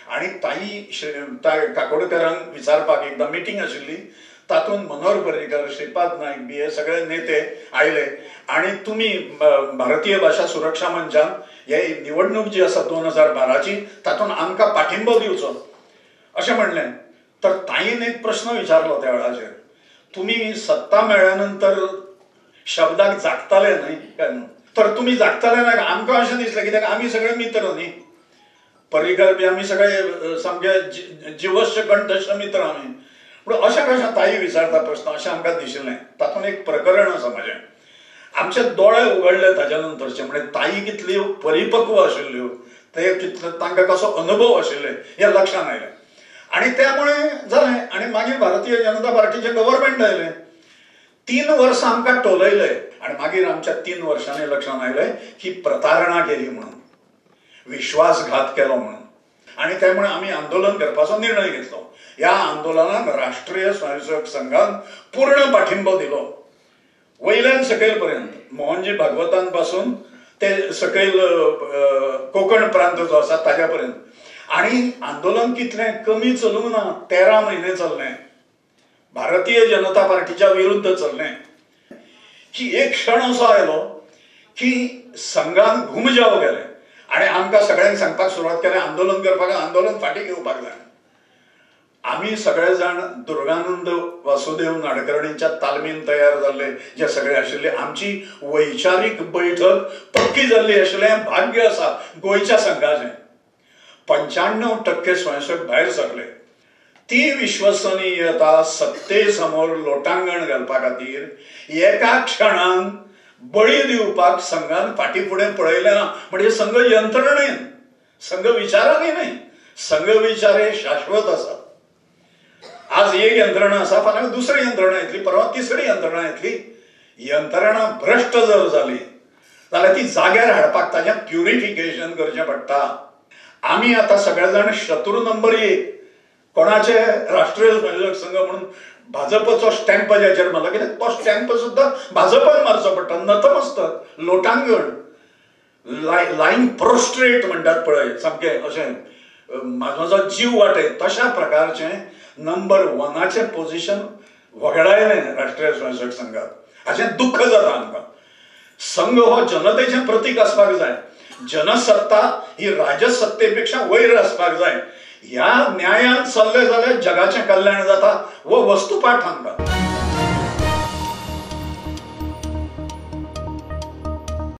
आनी ताई काकोडकरांक विचारपाक एकदां मिटींग आशिल्ली, तातूंत मनोहर पर्रीकर, श्रीपाद नायक बी हे सगळे नेते आयले आनी तुमी भारतीय भाशा सुरक्षा मंचान हे निवडणूक जी आसा 2012ची तातूंत आमकां पाठिंबो दिवचो अशें म्हणलें. तर ताईन एक प्रश्न विचारलो त्या वेळाचेर, तुमी सत्ता मेळ्ळ्या नंतर शब्दाक जागताले न्हय काय म्हणून, तर तुमी जागताले ना? आमकां अशें दिसलें कित्याक आमी सगळे मित्र न्ही, पर्रीकर बी आमी सगळे सामके जिवश्य कंठश्य मित्र आमी. पूण अशें कशें ताई विचारता प्रश्न अशें आमकां दिशिल्लें. तातूंत एक प्रकरण आसा म्हाजें, आमचे दोळे उगडले ताज्या नंतरचे, म्हणजे ताई कितली परिपक्व आशिल्ल्यो, ते कितले तांकां कसो अनुभव आशिल्ले हें लक्षांत आयलें आनी त्यामुळे जालें. आनी मागीर भारतीय जनता पार्टीचें गव्हर्मेंट आयलें, 3 वर्सां आमकां टोलयले आनी मागीर आमच्या 3 वर्सांनी लक्षांत आयलें की प्रतारणा केली म्हणून, विश्वासघात केलो म्हणून, आनी त्यामुळे आमी आंदोलन करपाचो निर्णय घेतलो. ह्या आंदोलनाक राष्ट्रीय स्वयंसेवक संघान पूर्ण पाठिंबो दिलो, वयल्यान सकयल पर्यंत, मोहनजी भागवतांपासून ते सकयल कोकण प्रांत जो आसा ताज्या पर्यंत. आनी आंदोलन कितलें कमी चलूंक ना, 13 म्हयने चल्लें, भारतीय जनता पार्टीच्या विरुद्ध चल्लें. की एक क्षण असो आयलो की संघान घुमजाव केलें आनी आमकां सगळ्यांक सांगपाक सुरवात केलें आंदोलन करपाक, आंदोलन फाटीं घेवपाक जाय. आमी सगळे जाण दुर्गानंद वासुदेव नाडकर्णीच्या तालमीन तयार जाल्ले जे सगळे आशिल्ले, आमची वैचारीक बैठक पक्की जाल्ली आशिल्लें भाग्य आसा गोंयच्या संघाचें. 95% स्वयंसेवक भायर सरले. ती विश्वसनीयता सत्ते समोर लोटांगण घालपा खातीर एका क्षणान बळी दिवपाक संघान फाटीं फुडें पळयलें ना. म्हणजे संघ यंत्रणेन, संघ विचारांनी न्हय, संघ विचार हे शाश्वत आसात. आज एक यंत्रणा आसा, फाल्यां दुसरी यंत्रणा येतली, परवां तिसरी यंत्रणा येतली. यंत्रणा भ्रश्ट जर जाली जाल्यार ती जाग्यार हाडपाक ताजें प्युरिफिकेशन करचें पडटा. आमी आतां सगळे जाण शत्रू नंबर 1 कोणाचे राष्ट्रीय स्वयंसेवक संघ म्हणून भाजपचो स्टॅम्प ज्याचेर मारला, कित्याक तो स्टॅम्प सुद्दां भाजपान मारचो पडटा. नतमस्तक, लोटांगण, लायन प्रोस्ट्रेट म्हणटात पळय, सामकें अशें म्हाजो जीव वाटय तशा प्रकारचें नंबर 1चें पोझिशन वगडायलें राष्ट्रीय स्वयंसेवक संघात. हाचें दुख्ख जाता आमकां. संघ हो जनतेचें प्रतीक आसपाक जाय, जनसत्ता ही राजसत्तेपेक्षा वयर आसपाक जाय. ह्या न्यायान चल्ले जाल्यार जगाचें कल्याण जाता हो वस्तुपाठ आमकां.